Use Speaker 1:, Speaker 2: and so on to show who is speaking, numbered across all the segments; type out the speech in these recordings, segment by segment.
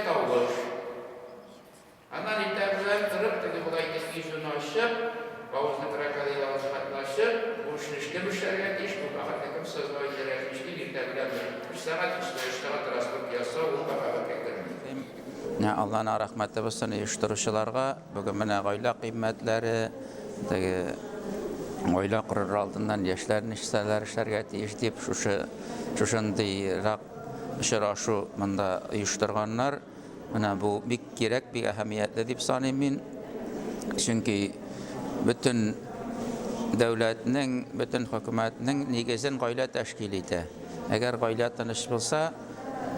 Speaker 1: тавыш. Аннан иртә белән торып, теге болай итеп йөзен ачып, авызны крокодил авызы хәтле ачып, бу эшне кем эшләргә тиеш, бу бәхетне кем создавать итәргә тиеш дип, иртә белән бер өч сәгать, кичкә өч сәгать разборка ясау ул мәхәббәткә керми.
Speaker 2: Менә Алланың рәхмәте булсын оештыручыларга, бүген менә гаилә кыйммәтләре, теге гаилә корыр алдыннан яшьләр нәрсәләр эшләргә тиеш дип, шушы шушындыйрак очрашу монда оештырганнар. Менә бу бик кирәк, бик әһәмиятле дип саныйм мин. Чөнки бөтен дәүләтнең, бөтен хөкүмәтнең нигезен гаилә тәшкил итә. Әгәр гаилә тыныч булса,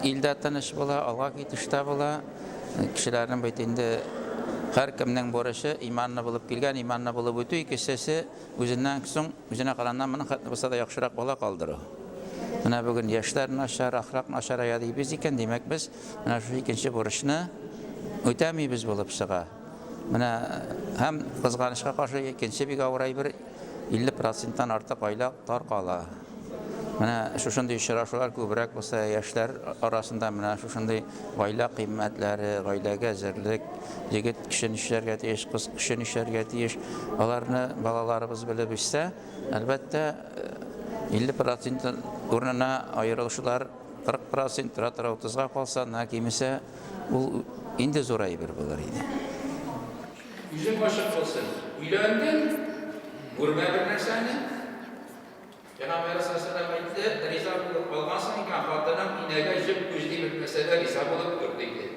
Speaker 2: ил дә тыныч була, алга китеш тә була. Кешеләрнең бит инде һәркемнең бурычы иманлы булып килгән, иманлы булып үтү, икенчесе үзеннән соң, үзенә караганда моның хәтле булса да яхшырак бала калдыру. Менә бүген яшьләр начар, әхлак начарая дибез икән, димәк без Менә шушы икенче бурычны үтәмибез булып чыга. Менә һәм кызганычка каршы икенче бик авыр әйбер 50 проценттан артык гаилә таркала. Менә шушындый очрашулар күбрәк булса, яшьләр арасында менә шушындый гаилә кыйммәтләре, гаиләгә әзерлек, егет кеше нишләргә тиеш, кыз кеше нишләргә тиеш, аларны балаларыбыз белеп үссә, әлбәттә, 50 процент урынына аерылышулар 40 процент тора-тора 30-га калса, на кимесә, ул инде зур әйбер булыр иде.
Speaker 1: Күзең ачык булсын. Өйләндең, күрмә бер нәрсәне. Пәйгамбәр саллаллаһу әйтте, риза булып алгансың икән, хатының инәгә җеп күзли белмәсә дә риза булып тор, диде.